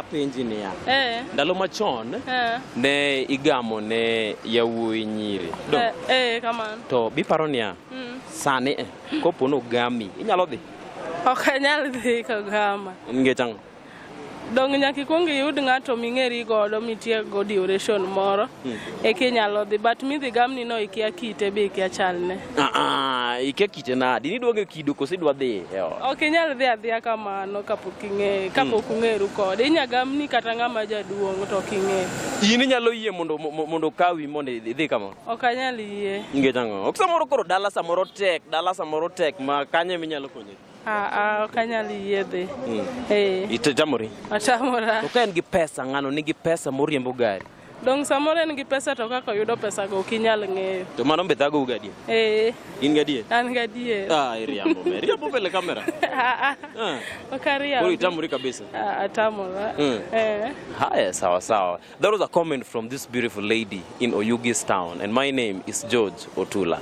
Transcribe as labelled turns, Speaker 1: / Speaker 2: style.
Speaker 1: Apenji niya,
Speaker 2: Eh.
Speaker 1: ndalo machon
Speaker 2: Eh.
Speaker 1: ne igamo ne yawuoyi nyiri. Dong.
Speaker 2: Eh, eh, kamano.
Speaker 1: To biparo niya, sani eh, kopo nogami, inyalo dhi?
Speaker 2: Ok anyal dhi kogama.
Speaker 1: Nikech ang'o?
Speaker 2: Dong nyaka ikwong iyud ng'ato ming'eri godo mitiek go duration moro eka inyalo dhi but midhi gamni no ikia kite be ikia chalne.
Speaker 1: Ah, ah, ikia kite nadi? Nidwa ng'eyo kido koso idwa dhi e ot?
Speaker 2: Ok inyal dhi adhiya kamano kapok ing'e kapok ung'eru kode. Inya gamni kata ng'ama jaduong' to ok ing'eyo.
Speaker 1: In inyalo yie mondo mondo okawi mondo idhi kamoro?
Speaker 2: Ok anyal yie.
Speaker 1: Nikech ang'o? Ok samoro koro dala samoro tek, dala samoro tek ma kanye minyalo konyori?
Speaker 2: Ah, ah, ok anyal yie dhi. Eh,
Speaker 1: Itamori?
Speaker 2: atamora.
Speaker 1: To ka en gi pesa, ng'ano nigi pesa moriembo gari.
Speaker 2: Dong samoro en gi pesa to kaka oyudo pesa go ok inyal ng'eyo.
Speaker 1: To mano be thagou gadier?
Speaker 2: Eh,
Speaker 1: In gadier?
Speaker 2: an gadier.
Speaker 1: Ah, iriambo me. Riambo mbele kamera.
Speaker 2: Ah, ah,
Speaker 1: Ah.
Speaker 2: ok ariambi.
Speaker 1: Koro itamori kabisa.
Speaker 2: Ah, atamora. Eh.
Speaker 1: Haya, sawa sawa. That was a comment from this beautiful lady in Oyugis town and my name is George Otula.